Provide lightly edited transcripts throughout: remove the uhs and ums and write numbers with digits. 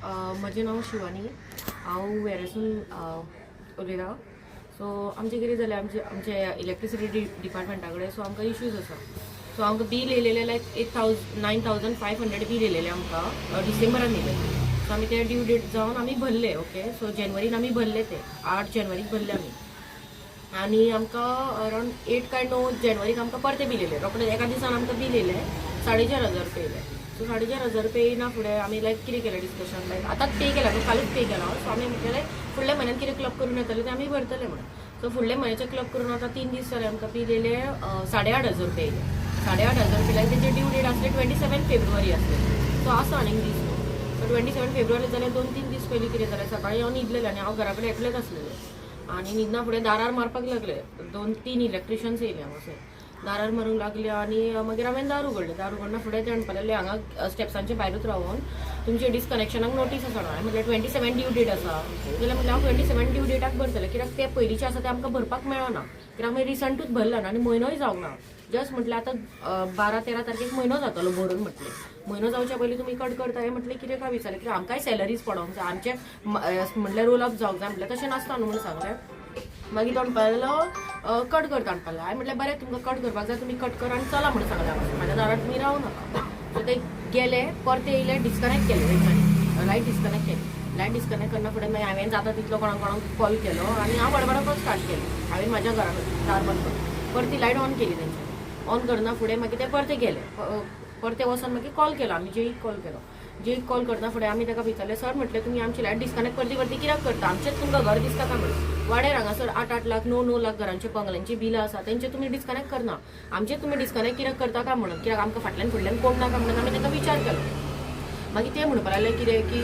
म्हजें नांव शिवानी. हांव वेरेसून उलयतां. सो आमचें कितें जालें, आमचे इलेक्ट्रिसिटी डिपार्टमेंटा कडेन, सो आमकां इश्यूज आसा. सो आमकां बील येयलेलें लायक eight thousand 9500 bill येयलेलें आमकां डिसेंबरान येयलें. सो आमी ते ड्यू डेट जावन आमी भरले. ओके, सो जेनवरीन आमी भरले ते, 8 जेनवरीक भरले आमी आनी आमकां अरावंड 8 काय 9 जेनवरीक आमकां परते बील येयलें. रोखडे एका दिसान आमकां बील येयलें, 4500 रुपया येयले. सो 4500 रुपया येयना फुडें आमी लायक कितें केलें डिस्कशन, लायक आतांच पे केला न्हू, कालूच पे केला. सो आमी म्हटलें लायक फुडल्या म्हयन्यान कितें क्लब करून येतलें तें आमी भरतले म्हणून. सो फुडल्या म्हयन्याचें क्लब करून आतां 3 दीस जाले, आमकां बील येयले 8500 रुपया येयले. 8500 रुपया, लायक तेजे ड्यू डेट आसले 27 फेब्रुवारी आसले. सो आसा आनीक दीस न्हू. सो 27 फेब्रुवारी जाल्यार 2-3 दीस पयलीं कितें जालें, सकाळीं हांव न्हिदलेलें आनी हांव घरा कडेन एकलेंच आसलेलें आनी न्हिदना फुडें दारार मारपाक लागले. दोन तीन इलेक्ट्रिशियन्स येयले हांगासर, दारार मारूंक लागले आनी मागीर हांवें दार उगडलें. दार उगडना फुडें ते म्हणपाक लागले, हांगा स्टेप्सांचे भायरूच रावन तुमचे डिस्कनेक्शनाक नोटीस आसा. हांवें म्हटलें, 27 ड्यू डेट आसा जाल्यार म्हटलें, हांव 27 ड्यू डेटाक भरतलें, कित्याक ते पयलींचे आसा ते आमकां भरपाक मेळना, कित्याक आमी रिसंटूच भरला आनी म्हयनोय जावंक ना. जस्ट म्हटलें आतां 12-13 तारखेक म्हयनो जातलो भरून. म्हटलें, म्हयनो जावच्या पयलीं तुमी कट करता हें म्हटलें कितें काय विचारलें, कित्याक आमकांय सॅलरीज पडोंक जाय, आमचें म्हटलें रोल अप जावंक जाय. म्हटलें तशें नासता न्हू म्हणून सांगलें. मागीर तो म्हणपाक लागलो, कट करता म्हणपाक लागलो. हांवें म्हटलें, बरें, तुमकां कट करपाक जाय, तुमी कट कर आनी चला म्हणून सांगलें हांगासर, म्हाज्या दारात तुमी रावं नाका. सो ते गेले, परते येयले, डिस्कनेक्ट केले तेंच्यांनी, लायट डिस्कनेक्ट केली. लायट डिस्कनेक्ट करना फुडें मागीर हांवें जाता तितलो कोणाक कोणाक कॉल केलो आनी हांव बडबडपाक स्टार्ट केलें. हांवें म्हाज्या घरान दार बंद करून परती लायट ऑन केली तेंच्यांनी. ऑन करना फुडें मागीर ते परते गेले. परते वचोन मागीर कॉल केलो आमी, जेईक कॉल केलो. जेईक कॉल करतना फुडें आमी ताका विचारलें, सर म्हटलें, तुमी आमची लायट डिस्कनेक्ट परती परती कित्याक करता? आमचेच तुमकां घर दिसता काय म्हणून? वाड्यार हांगासर 8-8 लाख, 9-9 लाख घरांचे बंगल्यांची बिलां आसा, तेंचे तुमी डिस्कनेक्ट करना, आमचे तुमी डिस्कनेक्ट कित्याक करता काय म्हणून? कित्याक आमकां फाटल्यान फुडल्यान कोण नाका म्हणून आमी तांकां विचार केलो. मागीर ते म्हणपाक लागले कितें की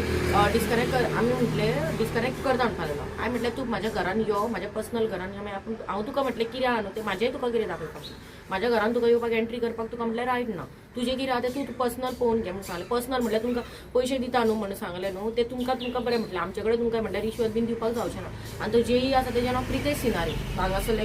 डिस्कनेक्ट कर. आमी म्हटलें, डिस्कनेक्ट करता म्हणपाक लागलो. हांवें म्हटलें, तूं म्हाज्या घरान यो, म्हाज्या पर्सनल घरान यो, मागीर आपूण हांव तुका म्हटलें कितें आहा न्हू तें म्हाजेंय तुका कितें दाखयता. म्हाज्या घरान तुका येवपाक, एंट्री करपाक तुका म्हटल्यार रायट ना. तुजें कितें आहा तें तूं पर्सनल पळोवन घे म्हणून सांगलें. पर्सनल म्हटल्यार तुमकां पयशे दिता न्हू म्हणून सांगलें न्हू, ते तुमकां तुमकां बरें म्हटलें, आमचे कडेन तुमकां म्हटल्यार रिश्वत बीन दिवपाक जावचें ना. आनी तो जेई आसा तेजें नांव प्रितेश सिनारी, हांगासरले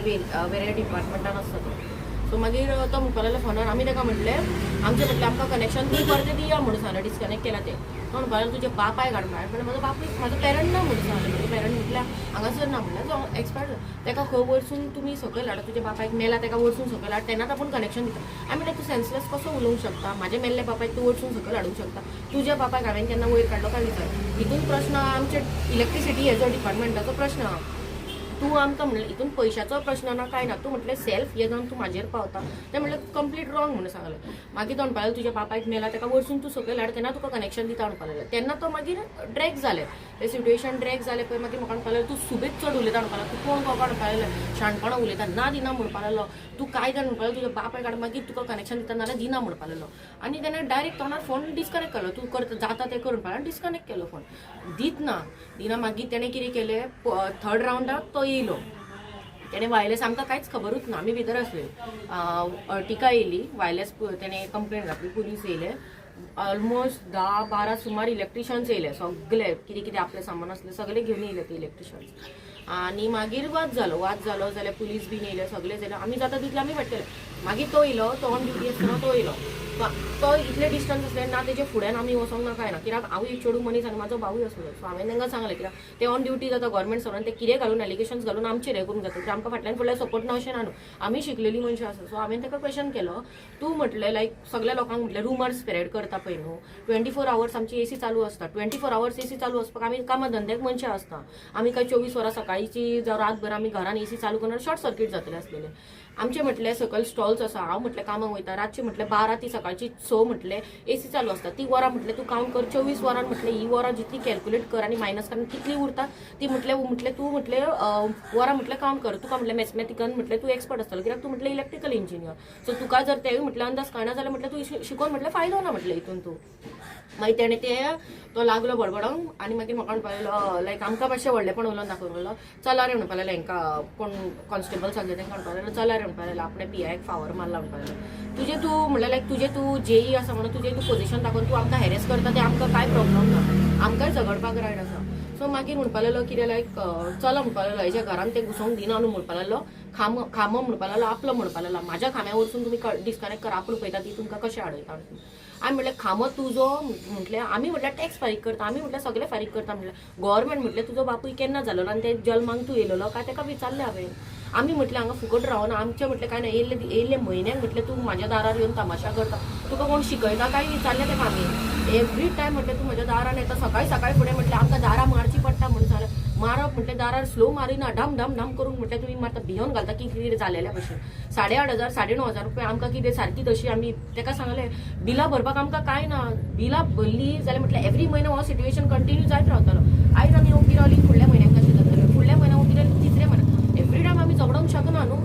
वेरे डिपार्टमेंटान आसता तो. सो मागीर तो म्हणपाक लागलो फोनार, आमी ताका म्हटलें, आमचें म्हटलें आमकां कनेक्शन तुमी परतें दिया म्हणून सांगलें, डिस्कनेक्ट केला तें. तो म्हणपाक लागलो, तुज्या बापायक हाड. म्हळ्यार म्हजो बापूय, म्हाजो पेरंट ना म्हणून सांगलें. म्हजो पेरंट म्हटल्यार हांगासर ना म्हणल्यार जो एक्सपायर्ड, ताका खंय वरसून तुमी सकयल हाडा, तुज्या बापायक मेला ताका वरसून सकयल हाड, तेन्नाच आपूण कनेक्शन दिता. हांवें म्हटलें, तूं सेन्सलेस कसो उलोवंक शकता? म्हाज्या मेल्ल्या बापायक तूं वरसून सकयल हाडूंक शकता? तुज्या बापायक हांवें केन्ना वयर काडलो काय विचार. हितून प्रश्न आमचे इलेक्ट्रिसिटी हेजो डिपार्टमेंटाचो प्रश्न आहा. तूं आमकां म्हणलें हितून पयशाचो प्रश्न ना, कांय ना. तूं म्हटलें सेल्फ हे जावन तूं म्हाजेर पावता, तें म्हणलें कंप्लीट रॉंग म्हणून सांगलें. मागीर तो म्हणपाक लागलो, तुज्या बापायक मेला ताका वरसून तूं सकयल हाड, तेन्ना तुका कनेक्शन दिता म्हणपाक लागलो. तेन्ना तो मागीर ड्रॅग जालें, तें सिट्युएशन ड्रॅग जालें पळय. मागीर म्हाका म्हणपाक लागलो, तूं सुबेज चड उलयता म्हणपाक लागलो. तूं कोण कोण म्हणपाक लागलो, शाणपणां उलयता, ना दिना म्हणपाक लागलो. तूं काय जाण म्हणपाक लागलो, तुज्या बापायक हाड, मागीर तुका कनेक्शन दिता, नाल्यार दिना म्हणपाक लागलो. आनी तेणें डायरेक्ट तोंडार फोन डिस्कनेक्ट केलो. तूं करता जाता तें कर म्हणपाक लागलो, डिस्कनेक्ट केलो फोन. दीत ना दिना. मागीर तेणें कितें केलें, थर्ड रावंडाक तो येयलो. तेणें वायरलेस, आमकां कांयच खबरूच ना, आमी भितर आसले. टिका येयली, वायरलेस तेणें कंप्लेन घातली, पुलीस येयले. ऑलमोस्ट 10-12 सुमार इलेक्ट्रिशियन्स येयले. सगळे कितें कितें आपलें सामान आसलें सगळे घेवन येयले ते इलेक्ट्रिशियन्स. आनी मागीर वाद जालो. वाद जालो जाल्यार पुलीस बीन येयले, सगळे जाले. आमी जाता तितले आमी फाटले. मागीर तो येयलो, तो ऑन ड्युटी आसतना तो येयलो. तो इतले डिस्टन्स आसले ना, तेजे फुड्यान आमी वचोंक ना, कांय ना, कित्याक हांव एक चेडूं मनीस आनी म्हाजो भावूय आसलो. सो हांवें तांकां सांगलें, कित्याक ते ऑन ड्युटी जाता गव्हर्मेंट सर्वंट, ते कितें घालून एलिगेशन्स घालून आमचेर हें करूंक जाता, कित्याक आमकां फाटल्यान फुडल्यान सपोर्ट ना अशें ना न्हू, आमी शिकलेली मनशां आसा. सो हांवें ताका क्वेश्चन केलो, तूं म्हटलें लायक सगल्या लोकांक म्हटलें रुमर्स स्प्रेड करता पळय न्हू, 24 आवर्स आमची एसी चालू आसता. 24 आवर्स एसी चालू आसपाक आमी कामा धंद्याक मनशां आसता. आमी काय 24 वरां सकाळची जावं रातभर आमी घरान एसी चालू करणार, शॉर्ट सर्कीट जातलें आसलेलें आमचें. म्हटलें सकयल स्टॉल्स आसा, हांव म्हटलें कामाक वयता, रातचें म्हटलें 12 ती सकाळची 6 म्हटलें एसी चालू आसता. ती वरां म्हटलें तूं कावंट कर, 24 वरां म्हटलें ही वरां जितली कॅल्क्युलेट कर आनी मायनस कर, कितली उरता ती म्हटलें म्हटलें तूं म्हटलें वरां म्हटलें कावंट कर. तुका म्हटलें मॅथमॅटिकल म्हटलें तूं एक्सपर्ट आसतलो, कित्याक तूं म्हटलें इलेक्ट्रिकल इंजिनियर. सो तुका जर तेवूय म्हटलें अंदाज कळना जाल्यार म्हटलें तूं शिकोवन म्हटलें फायदो ना म्हटलें हितून तूं. मागीर तेणें ते तो लागलो बडबडोंक आनी मागीर म्हाका म्हणपाक लागलो, लायक आमकां मातशें व्हडलेपण उलोवन दाखोवंक लागलो. चला रे म्हणपाक लागलो हेंकां, कोण कॉन्स्टेबल्स आसले तांकां म्हणपाक लागलो, चला रे म्हणपाक लागलो, आपणें पीआयक फावर मारला म्हणपाक लागलो. तुजें तूं म्हणल्यार लायक तुजें तूं जेई आसा म्हणून तुजें तूं पोझिशन दाखोवन तूं आमकां हॅरेस करता, तें आमकां कांय प्रॉब्लम ना, आमकांय झगडपाक रायट आसा. सो मागीर म्हणपाक लागलो कितें, लायक चला म्हणपाक लागलो, हेच्या घरान ते घुसोंक दिना न्हू म्हणपाक लागलो. खामो खामो म्हणपाक लागलो आपलो म्हणपाक लागलो, म्हाज्या खांब्या वरसून तुमी डिस्कनेक्ट करा, आपूण पळयता ती तुमकां कशें हाडयता. आमी म्हटलें खांबो तुजो म्हटलें आमी म्हटल्यार टॅक्स फारीक करता, आमी म्हटल्यार सगळें फारीक करता, म्हटल्यार गव्हर्मेंट म्हटलें तुजो बापूय केन्ना जालोलो आनी ते जल्माक तूं येयलेलो काय तेका विचारलें हांवें. आमी म्हटलें हांगा फुकट रावना, आमचें म्हटलें कांय ना, येयल्ले येयल्ले म्हयन्याक म्हटलें तूं म्हाज्या दारार येवन तमाशा करता, तुका कोण शिकयता काय विचारलें तेका आमी. एवरी टायम म्हटलें तूं म्हज्या दारान येता सकाळी सकाळी फुडें म्हटलें आमकां दारां मारची पडटा म्हणून सांगलें. मारप म्हटलें दारार स्लो मारिना, ढम ढम ढम करून म्हटलें तुमी मारता, भियोन घालता की कितें जालेल्या भशेन. 8,500 9,500 रुपया आमकां कितें सारकी तशी आमी तेका सांगलें बिलां भरपाक आमकां कांय ना, बिलां भरली जाल्यार म्हटलें एवरी म्हयनो हो सिट्युएशन कंटिन्यू जायत रावतलो. आयज आमी ओगी रावली फुडल्या म्हयन्याक कशें जातलें, फुडल्या म्हयन्याक ओगी रावली तिसऱ्या म्हयन्याक, एवरी टायम आमी झगडोंक शकना न्हू.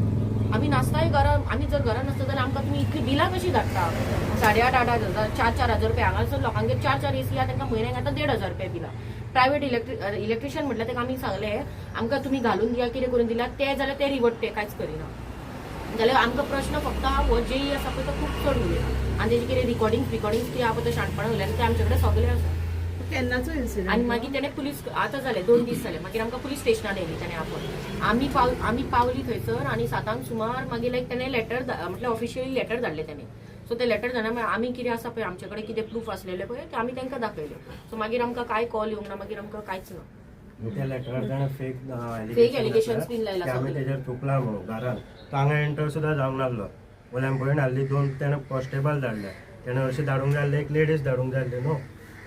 आमी नासताय घरा, आमी जर घरान नासता जाल्यार आमकां तुमी इतली बिलां कशी धाडटा? 8,500 8,000 4,000 रुपया. हांगासर लोकांगेर 4-4 एसी आहा, तांकां म्हयन्याक आतां 1,500 रुपया बिलां. प्रायवेट इलेक्ट्रिशियन म्हटल्यार ताका आमी सांगलें आमकां तुमी घालून दिया, कितें करून दिल्या ते जाल्यार ते रिवट्टे कांयच करिना. जाल्यार आमकां प्रश्न फक्त आहा हो जेई आसा पळय तो खूब चड उलयता आनी तेजे कितें रिकॉर्डिंग बिकॉर्डिंग कितें आहा पळय ते शाणपणां उलयता ते आमचे कडेन सगळें आसा. केन्नाचो आनी इन्सिडंट? मागीर तेणें पुलीस आतां जालें 2 दीस जाले, मागीर आमकां पुलीस स्टेशनार येयली तेणें आपोवन. आमी पावली थंयसर आनी 7 आंक सुमार मागीर लायक तेणें लेटर म्हटल्यार ऑफिशियली लेटर धाडलें तेणें. सो ते लेटर धाडल्या मागीर आमी कितें आसा पळय आमचे कडेन कितें प्रूफ आसलेले पळय ते आमी तांकां दाखयले. सो मागीर आमकां कांय कॉल येवंक ना, मागीर आमकां कांयच ना. त्या लेटरार ताणें फेक Fake allegations बीन लायला आमी सगळे. तेजेर थुकला म्हणून घरान तो हांगा एंटर सुद्दां जावंक नासलो. वयल्यान भयण हाडली दोन, तेणें कॉन्स्टेबल धाडले, तेणें हरशीं धाडूंक जाय आसलें एक लेडीज धाडूंक जाय आसली न्हू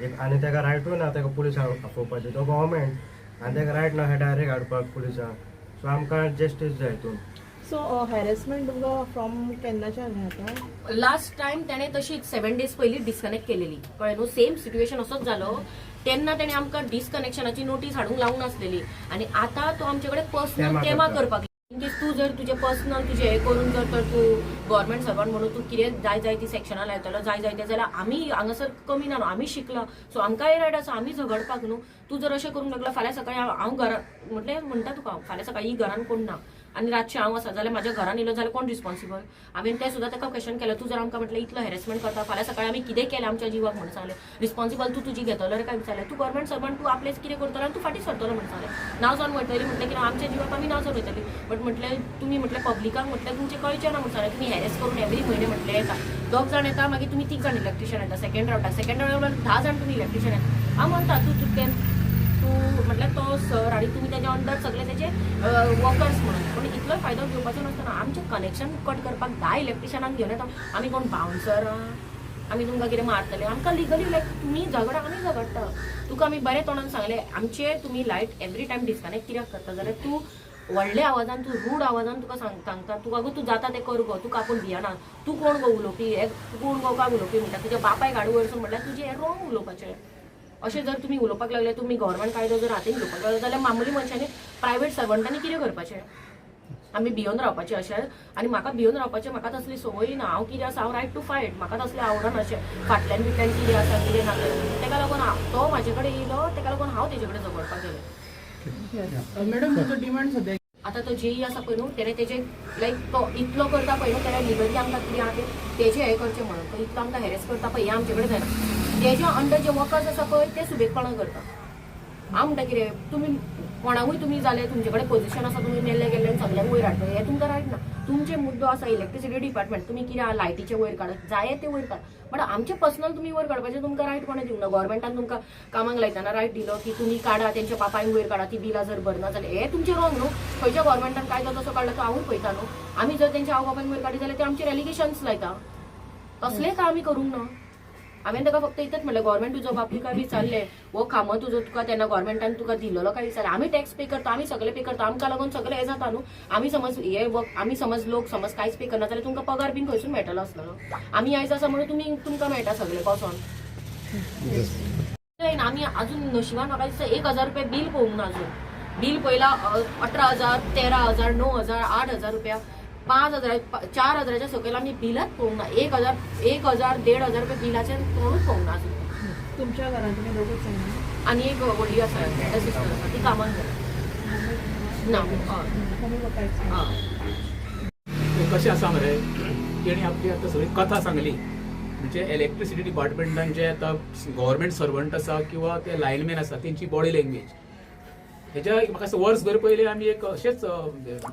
एक. आनी तेका रायटूय ना तेका पुलीस आपोवपाचें, तो गव्हर्मेंट आनी तेका रायट ना डायरेक्ट हाडपाक पुलिसांक. सो आमकां जस्टीस जाय हितून. सो हॅरेसमेंट तुमकां फ्रॉम केन्नाच्यान हें आतां? लास्ट टायम त्याणे तशी 7 डेज पयली डिस्कनेक्ट केलेली, कळ्ळें न्हू? सेम सिट्युएशन असोच जालो तेन्ना तेणे आमकां डिस्कनेक्शनाची नोटीस हाडूंक लावंक नासलेली आनी आतां तो आमचे कडेन पर्सनल तेमा तेमा करता. करपाक. इनकेस तूं जर तुजें पर्सनल तुजें हें करून जर तर तूं गव्हर्मेंट सर्वंट म्हणून तूं कितें जाय जाय ती सेक्शनां लायतलो जाय जाय तें जाल्यार आमी हांगासर कमी ना न्हू, आमी शिकला, सो आमकांय रायट आसा आमी झगडपाक न्हू. तूं जर अशें करूंक लागलो फाल्यां सकाळी हांव घरा म्हटलें म्हणटा तुका हांव फाल्यां सकाळी ही घरान कोण ना आनी रातचें हांव आसा जाल्यार म्हाज्या घरान येयलो जाल्यार कोण रिस्पॉन्सिबल? हांवें तें सुद्दां ताका क्वेश्चन केलें, तूं जर आमकां म्हटलें इतलो हॅरेसमेंट करता फाल्यां सकाळी आमी कितें केलें आमच्या जिवाक म्हणून सांगलें, रिस्पॉन्सिबल तूं तुजी घेतलो रे काय विचारलें. तूं गव्हर्मेंट सर्वंट, तूं आपलेंच कितें करतलो आनी तूं फाटीं सरतलो म्हणून सांगलें. नाव जावन वयतली म्हटलें की आमच्या जिवाक आमी नाव जावन वयतली, बट म्हटलें तुमी म्हटलें पब्लिकाक म्हटलें तुमचें कळचें ना म्हणून सांगलें. तुमी हॅरेस करून एवरी म्हयने म्हटलें येता दोग जाण येता, मागीर तुमी तीग जाण इलेक्ट्रिशियन येता, सेकंड रावंडाक, सेकंड रावंडाक 10 जाण तुमी इलेक्ट्रिशियन येता. हांव म्हणटा तूं तूं ते तूं म्हटल्यार तो सर आनी तुमी तेज्या अंडर सगळे तेजे वर्कर्स म्हणून, पूण इतलो फायदो घेवपाचो नासतना आमचें कनेक्शन कट करपाक 10 इलेक्ट्रिशियनांक घेवन येता. आमी कोण बाउन्सर? आमी तुमकां कितें मारतले? आमकां लिगली लायक तुमी झगडा, आमी झगडटा. तुका आमी बरें तोंडान सांगलें आमचे तुमी लायट एवरी टायम डिस्कनेक्ट कित्याक करता जाल्यार तूं व्हडल्या आवाजान, तूं रूड आवाजान तुका सांगता तुका गो तूं जाता तें कर गो, तुका आपूण भियना, तूं कोण गो उलोवपी, हे तूं कोण गो काय उलोवपी म्हणटा, तुज्या बापायक हाडू वयरसून म्हणल्यार तुजें हें रोंग उलोवपाचें. अशें जर तुमी उलोवपाक लागले, तुमी गव्हर्मेंट कायदो जर हातीन घेवपाक लागले जाल्यार मामुली मनशांनी, प्रायवेट सर्वंटांनी कितें करपाचें? आमी भियोन रावपाचें अशें? आनी म्हाका भियोन रावपाचें म्हाका तसली संवय ना. हांव कितें आसा, हांव रायट टू फायट. म्हाका तसलें आवडना अशें फाटल्यान बिटल्यान कितें आसा कितें ना तें. तेका लागून तो म्हाजे कडेन येयलो, तेका लागून हांव तेजे कडेन झगडपाक गेलें. मॅडम, तुमचो डिमांड सद्या? आतां तो जेई आसा पळय न्हू, तेणें तेजे लायक तो इतलो करता पळय न्हू, तेणें लिगली आमकां कितें आहा तें तेजें हें करचें म्हणून तो इतलो आमकां हॅरेस करता पळय, हें आमचे कडेन जायना. तेज्या अंडर जे वर्कर्स आसा पळय ते सुबेजपणां करता. हांव म्हणटा कितें, तुमी कोणाकूय तुमी जाले तुमचे कडेन पोझिशन आसा, तुमी मेल्ले गेल्ले सगल्यांक वयर हाडटा, हें तुमकां रायट ना. तुमचे मुद्दो आसा इलेक्ट्रिसिटी डिपार्टमेंट, तुमी कितें आहा लायटीचें वयर काडत जाय तें वयर काड, बट आमचें पर्सनल तुमी वयर काडपाचें तुमकां रायट कोणें दिवंक ना. गव्हर्मेंटान तुमकां कामाक लायतना रायट दिलो की तुमी काडा तेंच्या बापायन वयर काडा ती बिलां जर भरना जाल्यार, हें तुमचें रॉंग न्हू. खंयच्या गव्हर्मेंटान कायदो तसो काडला तो हांवूय पळयता न्हू. आमी जर तेंच्या आवय बापायन वयर काडली जाल्यार ते आमचेर एलिगेशन्स लायता. तसलें काय आमी करूंक ना. हांवें ताका फक्त इतलेंच म्हणलें, गव्हर्मेंट तुजो बापूय काय विचारलें, हो खांबो तुजो तुका तेन्ना गव्हर्मेंटान तुका दिलेलो काय विचारलें. आमी टॅक्स पे करता, आमी सगळे पे करता, आमकां लागून सगळें हें जाता न्हू. आमी समज हे वर्क आमी समज लोक समज कांयच पे करना जाल्यार तुमकां पगार बीन खंयसून मेळटलो आसलो? आमी आयज आसा म्हणून तुमी तुमकां मेळटा सगळें बसोन. आमी अजून नशिबान म्हाका दिसता 1000 रुपया बील पळोवंक ना अजून. बील पयला 18,000, 13,000, 9,000, 8,000 रुपया, 5,000, 4,000च्या सकयल आमी बिलाच पळोवंक ना. 1000, 1000, 1,500 रुपया बिलाचेर तोंडूच पळोवंक ना अजून. तुमच्या घरात तुम्ही दोघच आहे ना? आनी एक व्हडली आसा, सिस्टर आसा, ती कामाक गेल्या ना, हय. मम्मी पप्पा कांयच ना. हय. कशें आसा मरे, तेणी आपली आतां सगळी कथा सांगली. म्हणजे इलेक्ट्रिसिटी डिपार्टमेंटान जे आतां गव्हर्मेंट सर्वंट आसा किंवा ते लायनमॅन आसा तेंची बॉडी लँग्वेज हेज्या म्हाका दिसता वर्सभर पयलीं आमी एक अशेंच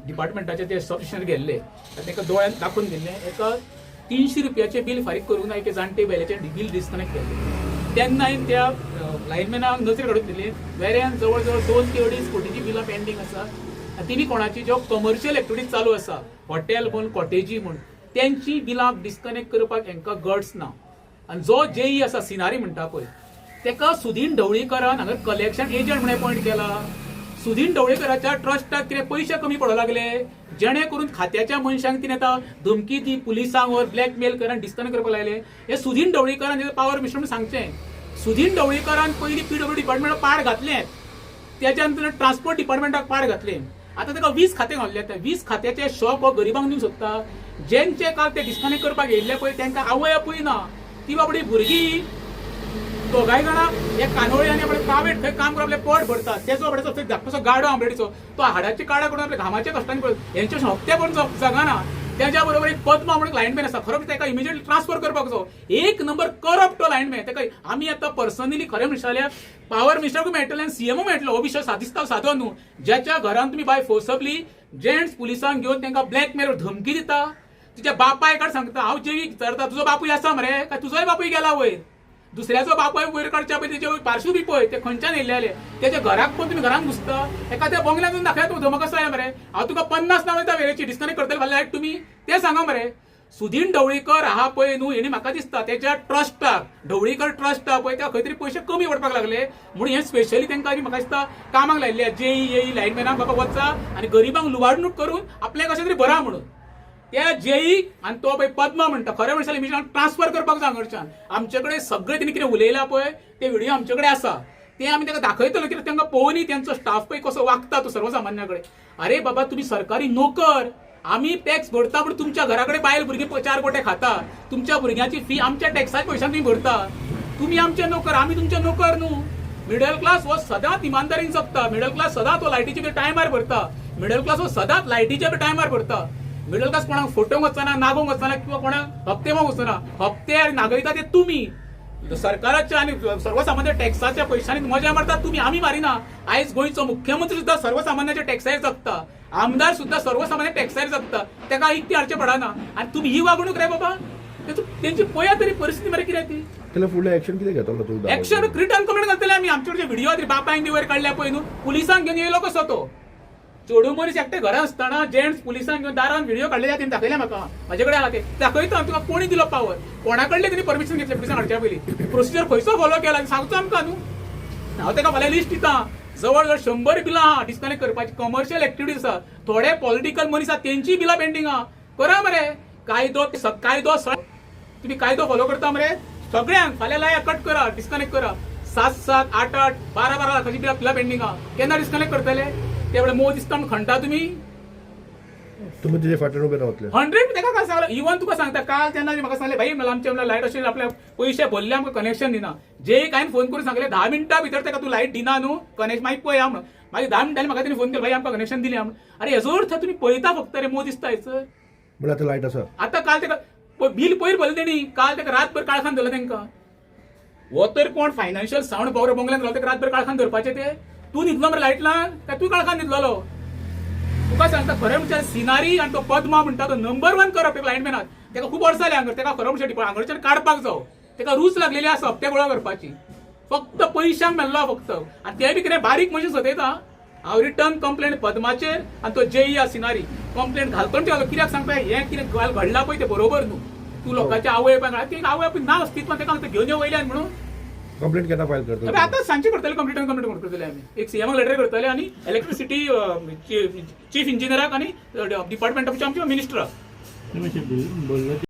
डिपार्टमेंटाचे ते सब स्टेशनार गेल्ले आनी तांकां दोळ्यान दाखोवन दिल्लें एका 300 रुपयाचें बील फारीक करूंक ना एके जाणटे बायलेचें बील डिस्कनेक्ट केल्लें. तेन्ना हांवें त्या लायनमॅनाक नजर काडून दिली. वेऱ्यान जवळ जवळ 2 ते 2.5 कोटीची बिलां पेंडींग आसा आनी ती बी कोणाची, ज्यो कमर्शियल एक्टिविटीज चालू आसा, हॉटेल म्हूण, कॉटेजी म्हूण, तेंची बिलां डिस्कनेक्ट करपाक हेंकां गट्स ना. आनी जो जेई आसा, सिनारी म्हणटा पळय, तेका सुदीन ढवळीकरान हांगा कलेक्शन एजंट म्हूण अपॉयंट केला. सुदीन ढवळीकराच्या ट्रस्टाक कितें पयशे कमी पडोंक लागले, जेणे करून खात्याच्या मनशांक तिणें आतां धमकी दी, पुलिसांक वर ब्लॅकमेल कर आनी डिस्कनेक्ट करपाक लायले. हे सुदीन ढवळीकरान पावर मिनिस्टर म्हणून सांगचें. सुदीन ढवळीकरान पयलीं पीडब्ल्यू डिपार्टमेंटाक पाड घातलें, त्याच्या नंतर ट्रान्सपोर्ट डिपार्टमेंटाक पाड घातले. आता ताका 20 खातें घातले. त्या 20 खात्याचे शॉप हो गरिबांक दिवंक सोदता. जेंचे काल ते डिस्कनेक्ट करपाक येयल्ले पळय, तांकां आवय बापूय ना. ती बाबडी भुरगीं दोगांय जाणां हे कानोळी आनी आपले प्रायवेट खंय काम करून आपलें पोट भरतात. तेजो बाबड्याचो थंय धाकटोसो गाडो आंबरेडीचो, तो हाडाची काडां करून आपल्या घामाच्या कश्टांनी पळय हेंचे हप्ते भरून जगाना. त्याच्या बरोबर एक पद्मा म्हणून लायनमॅन आसा. खरो ताका इमिजिएटली ट्रान्सफर करपाक जाय. एक नंबर करप्ट तो लायनमॅन. ताका आमी आतां पर्सनली, खरें म्हणशात जाल्यार, पावर मिनिस्टराकूय मेळटलें आनी सीएमओ मेळटलो. हो विशय दिसता सादो न्हू. ज्याच्या घरान तुमी बाय फोर्सबली जेंट्स पुलिसांक घेवन तांकां ब्लॅकमेल धमकी दिता, तुज्या बापायकड सांगता, हांव जेवी विचारता, तुजो बापूय आसा मरे काय तुजोय बापूय गेला वयर? दुसऱ्याचो बापूय वयर काडच्या पयलीं तेजे पार्श्व बी पळय, ते खंयच्यान येयल्ले. तेच्या घराक पण तुमी घरान घुसता, एका त्या बंगल्यातून दाखयता. तूं धमक आसा मरे, हांव तुका 50 नांव दिता वेळेची, डिस्कनेक्ट करतले फाल्यां लायट तुमी, ते सांगा मरे. सुदीन ढवळीकर आहा पळय न्हू, हेणी म्हाका दिसता तेच्या ट्रस्टाक, ढवळीकर ट्रस्ट आहा पळय, त्या खंय तरी पयशे कमी पडपाक लागले म्हणून हे स्पेशली तांकां म्हाका दिसता कामाक लायल्ले जेई येई लायनमॅनाक, बाबा वचा आनी गरिबांक लुबाडणूक करून आपल्याक कशें तरी भरा म्हणून. त्या जेई आनी तो पळय पद्मा म्हणटा, खरें म्हणशात इमिजिएट ट्रान्सफर करपाक जाय हांगच्यान. आमचे कडेन सगळे तेणी कितें उलयला पळय ते व्हिडिओ आमचे कडेन आसा. ते आमी ताका दाखयतलो, कित्याक तांकां पळोवनी तेंचो स्टाफ पळय कसो वागता तो सर्वसामान्या कडेन. अरे बाबा, तुमी सरकारी नोकर. आमी टॅक्स भरता पूण तुमच्या घरा कडेन बायल भुरगीं चार गोटे खाता. तुमच्या भुरग्यांची फी आमच्या टॅक्साच्या पयशान तुमी भरता. तुमी आमचे नोकर, आमी तुमचे नोकर न्हू. मिडल क्लास हो सदांच इमानदारीन जगता. मिडल क्लास सदांच तो लायटीचे बिल टायमार भरता. मिडल क्लास हो सदांच लायटीचे बिल टायमार भरता. मिडल क्लास कोणाक फटोवंक वचना, नागोवंक वचना किंवा कोणाक हप्ते मागूंक वचना. हप्ते आनी नागयता ते तुमी. सरकाराच्या आनी सर्वसामान्य टॅक्साच्या पयशांनी मजा मारता तुमी, आमी मारिना. आयज गोंयचो मुख्यमंत्री सुद्दां सर्वसामान्याच्या टॅक्साचेर जगता. आमदार सुद्दां सर्वसामान्य टॅक्साचेर जगता. ताका इतकी हाडचें पडना आनी तुमी ही वागणूक रे बाबा. तेंची पळया तरी परिस्थिती मरे कितें ती. त्याला फुडले ऍक्शन कितें घेतलो तूं? एक्शन, रिटर्न कंप्लेंट घालतले आमी. आमचे व्हिडिओ तरी बापायक बी वयर काडल्या पळय न्हू, पुलिसांक घेवन येयलो कसो तो चेडू मनीस एकटे घरा आसतना जेंट्स पुलिसांक घेवन दारान व्हिडिओ काडलेले तेणी दाखयले म्हाका. म्हाजे कडेन आहा ते. दाखयता हांव तुका. कोणी दिलो पावर? कोणा कडले तेणी परमिशन घेतले पुलिसांक हाडच्या पयलीं? प्रोसिजर खंयचो फॉलो केला सांगचो आमकां न्हू. हांव ताका फाल्यां लिस्ट दिता. जवळ जवळ 100 बिलां आहा डिस्कनेक्ट करपाची. कमर्शियल एक्टिविटीज आसा, थोडे पॉलिटिकल मनीस आहा, तेंची बिलां पेंडींग आहा. करा मरे कायदो. कायदो तुम्ही कायदो फॉलो करता मरे सगळ्यांक. फाल्यां लाया, कट करा, डिस्कनेक्ट करा. 7 7, 8 8, 12 12 लाखाची बिलां बिलां पेंडींग आहा. केन्ना डिस्कनेक्ट करतले? ते वेळे मोह दिसता म्हणून खंटा तुमी. तुम्ही तेजे फाटल्यान उबे रावतले? 100. ताका काय सांगला, इवन तुका सांगता, काल तेन्ना म्हाका सांगले, भाई, मला आमचे लायट अशें आपल्या पयशे भरले, आमकां कनेक्शन दिना. जे कांय फोन करून सांगले, 10 मिनटां भितर ताका तूं लायट दिना न्हू कनेक्शन, मागीर पळया म्हणून. मागीर 10 मिनटांनी म्हाका तेणी फोन केलो, भाई, आमकां कनेक्शन दिलें म्हणून. अरे, हेजो अर्थ तुमी पळयता फक्त रे, मोह दिसता हेचर. म्हणल्यार आतां लायट आसा? आता काल ताका बील पयर भरलें तेणी. काल ताका रातभर काळखान धरलें तांकां. हो तर कोण फायनान्शियल सावंड पावर बंगल्यान रावता, ताका रातभर काळखान धरपाचें ते? तूं न्हिदलो मरे लायट लावन काय तूं काळखान न्हिदलेलो? तुका सांगता, खरें म्हणजे सिनारी आनी तो पद्मा म्हणटा तो नंबर वन करप एक लायनमॅनाक. ताका खूब वर्सां जाली हांगर. ताका खरो म्हणजे हांगरच्यान काडपाक जावो. ताका रूच लागलेली आसा हप्ते गोळा करपाची. फक्त पयशांक मेल्लो फक्त आनी ते बी कितें बारीक मशीन सतयता. हांव रिटर्न कंप्लेंट पद्माचेर आनी तो जेई आ सिनारी कंप्लेंट घालतो. कित्याक सांगता, हें कितें घडलां पळय तें बरोबर न्हू. तूं लोकांच्या आवय बापायक, ती आवय बापूय ना अस्तित्वान, ताका घेवन यो वयल्यान म्हणून. कंप्लेंट केन्ना फायल करता? अबे, आतां सांजचे करतले कंप्लेंट. कंप्लेंट करतले आमी. एक सीएमाक लेटर करतले आनी इलेक्ट्रिसिटी चीफ इंजिनियराक आनी डिपार्टमेंट ऑफ आमच्या मिनिस्टराक. बोललो.